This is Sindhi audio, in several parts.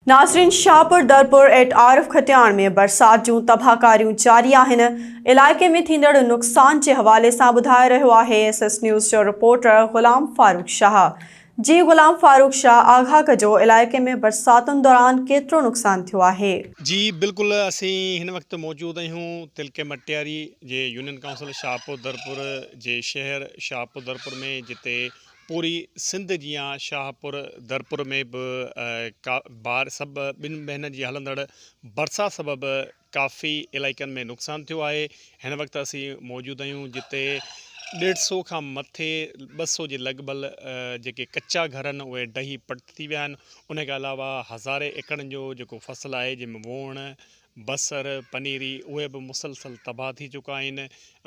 ناظرين شاهپور درپور ايٽ عارف کٽياڻ ۾ برسات جون تباهڪاريون جاري آهن، علائقي ۾ ٿيندڙ نقصان جي حوالي سان ٻڌائي رهيو آهي ايس ايس نيوز جو رپورٽر غلام فاروق شاهه. جي غلام فاروق شاهه آگاهه ڪجو علائقي ۾ برساتن دوران ڪيترو نقصان ٿيو آهي. جي بلڪل اسين هن وقت موجود آهيون تلڪي مٽياري جي يونين ڪائونسل شاهپور درپور جي شهر شاهپور درپور ۾ جتي پوري سنڌ جيان شاهپور درپور ۾ به بار سب ٻن مهينن جي هلندڙ برسات سبب ڪافي علائقن ۾ نقصان ٿيو آهي هن وقت اسين موجود آهيون جتي ڏيڍ سو کان مٿي 200 جي لڳ ڀڳ جيڪي ڪچا گهر آهن اهي ڊهي پٽ ٿي ويا آهن ان کان علاوه هزارين ايڪڙن جو جيڪو فصل آهي جنهن ۾ ووڻ بصر، پنيري اهي به مسلسل تباهه ٿي چڪا آهن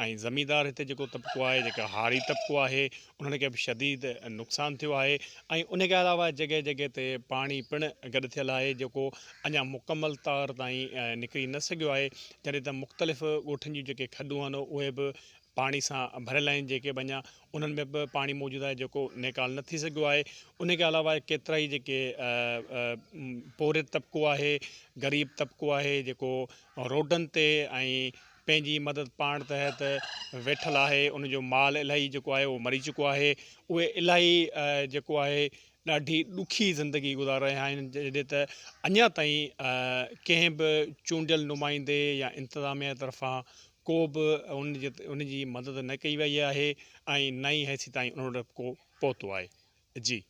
۽ زميندار هتي جيڪو طبقو آهي جيڪا هاري طبقو آهي انهن کي به شديد نقصان ٿيو آهي ۽ ان کان علاوه جڳهه جڳهه تي پاڻي پڻ گڏ ٿيل آهي جيڪو اڃا مڪمل طور تائين نڪري نه سگهيو آهي جڏهن ته مختلف ڳوٺن جون جيڪي کڏون آهن اهي به پاڻي سان ڀريل آهن جيڪي به اڃا انهن ۾ به پاڻي موجود آهي جيڪو نيڪال نه ٿي سگهيو آهي ان کان علاوه ڪيترائي جيڪي پورهيت طبقو آهي غريب طبقو آهي جيڪو روڊن تي ۽ پنهنجي مدد پاڻ تحت ويٺل آهي ان جو مال الاهي جيڪو آهي اهو مري چڪو آهي اهي الاهي جيڪو آهي ڏاڍي ڏکي زندگي گذاري رهيا آهن جڏهن ته اڃا تائين ڪنهن به چونڊيل نمائندي يا انتظاميا طرفان ڪو به ان جي ان جي مدد نه ڪئي وئي آهي ۽ نه ئي هيسيتائين ان وٽ ڪو پهتو آهي جي.